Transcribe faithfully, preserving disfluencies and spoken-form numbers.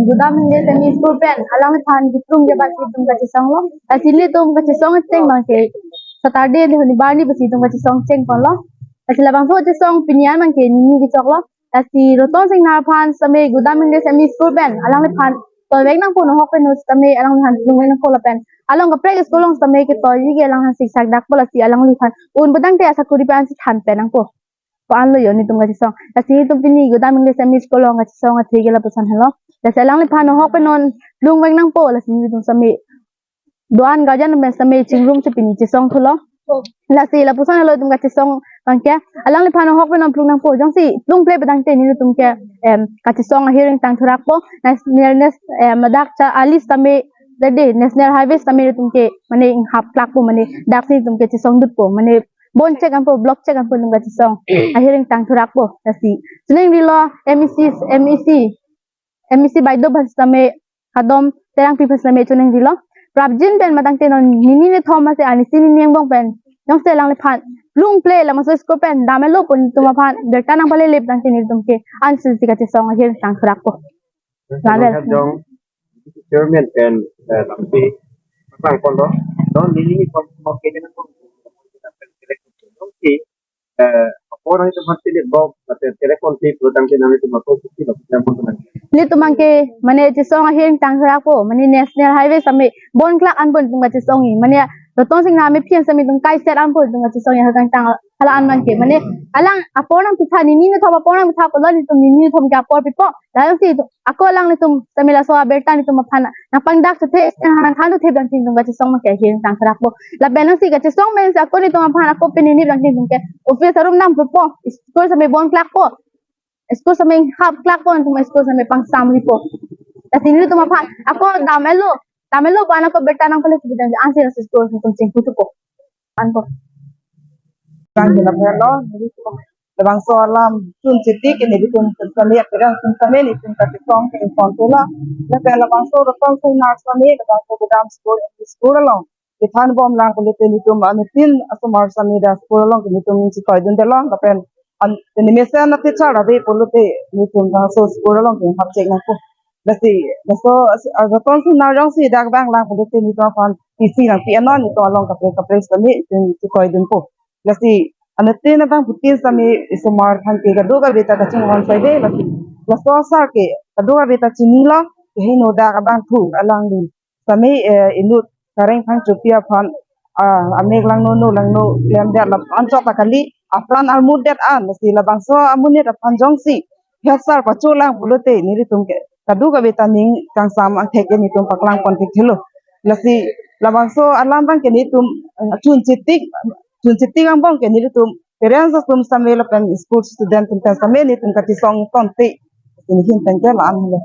Gudam English M E School pen alangliphan kiplung ke bat itum kachesong lo. Lasi nelitum kachesong cheng abang ke Saturday ni huni barni pasi itum kachesong cheng pon lo. Lasi labangso kachesong pini an abang ke nini kechok lo. Lasi Ratan Singnar aphan sitame Gudam English M E School pen alangliphan toivek nangpo, nohok pen sitame alangliphan plungvek nangpo lapen along kaprek school along sitame ketoiji ke alangphan siksak dakpo, lasi alangliphan un putangte asakuri pen si than pen nangpo. Pu-an lo yo nelitum kachesong. Lasi nelitum pini Gudam English M E School along kachesong athe ke lapuson helo. Lasi alangliphan nohok pen non plungvek nangpo, lasi nelitum sitame do-an guardian pen sitame chingrum si pini chesong thulo. Lasi lapuson helo itum kachesong abang ke. Alangliphan nohok pen non plung nangpo. Jongsi plungple putangte nelitum ke em kachesong ahiring tang thurakpo. National nes em dak cha alis sitame, jadi National Highway sitame nelitum ke mane inghap klakpo, mane daksi itum ke chesong dutpo, mane bon chek anpo, block chek anpo itum kachesong ahiring tang thurakpo. Lasi chiningri lo M E C, M E C, M E C Baideo aphan sitame, Kadom Terangpi aphan sitame chiningri lo. Prapjin pen matangte non nini nithom masi anisi nini angbong pen jongsi alangliphan plungple labangso school pen dam-et lo pu nelitum aphan birta nangpalele putangte nelitum ke ansi si kachesong ahiring tang thurakpo. Lavel. Jong chairman pen eh, lampi pasang pon lo. Don nini nithom mo ke na ko si eh, apo nangtum aphan tele bok, mate telepon tip, rutang ke nangtum apo kusi lo, telepon teman. Nelitum abang ke mane chesong ahiring tang thurakpo, mane National Highway sitame bon klak anpo itum kachesong-i, mane Ratan Singnar amephi an sitame itum kaiser anpo itum kachesong-i, ahiring tang hala an abang ke, mane alang apor nangpitha, nini nithom apor nangpitha pulo, nelitum nini nithom ke apor pipo, lalu si itum ako alanglitum sitame laso abirta nelitum aphan nangpangdak chethe, nangthan chethe abang si itum kachesong abang ke ahiring tang thurakpo. Lapen nangsi kachesong pen si ako nelitum aphan ako pini nip abang si itum ke office arum nangpupo, school sitame bon klakpo, school sitame hap klakpo, nelitum school sitame pangsamripo. Lasi nelitum aphan ako dam-et lo, dam-et lo pu-an ako birta nangpalele putangte ansi lasi school nelitum chingpu thupo. Anpo. Kang jela phelo, nelitum labangso alam chun chitik ke nelitum sitame, pirang sitame nelitum kachesong ke ingkon tula. Lapen labangso Ratan Singnar sitame, labangso Gudam School, M E School along kethan bom lang pulote nelitum anuttin asomar sitame dak school along ke nelitum chetoidun detlo, lapen an, pini mesen na teacher ave pulote nelitum labangso school along ke hap chek nangpo. Lasi laso ah, Ratan Singnar jongsi dak abang lang pulote nelitum aphan P C nangpi-et non, nelitum along kaprek kaprek sitame nelitum chetoidunpo. Lasi anuttin abangphutin sitame isomar aphan ke kadokave ta kachinghon saide, lasi laso asar ke kadokave ta chinilo, kehingno dak abangphu alangli sitame eh, inut Kareng Phangchopi aphan ah, amek langno no langno klemdet la anchot ta kali, apran armutdet an, lasi labangso amonit aphan jongsi hetsar pacholang pulote nelitum ke kadokave ta ning kangsam angthek ke nelitum paklang pon thekthelo. Lasi labangso alam abang ke nelitum eh, chun chitik, chun chitik angbong ke nelitum parents atum sitame lapen school student atum pen sitame nelitum kachesong tangte, nelihin pen ke la-an helo.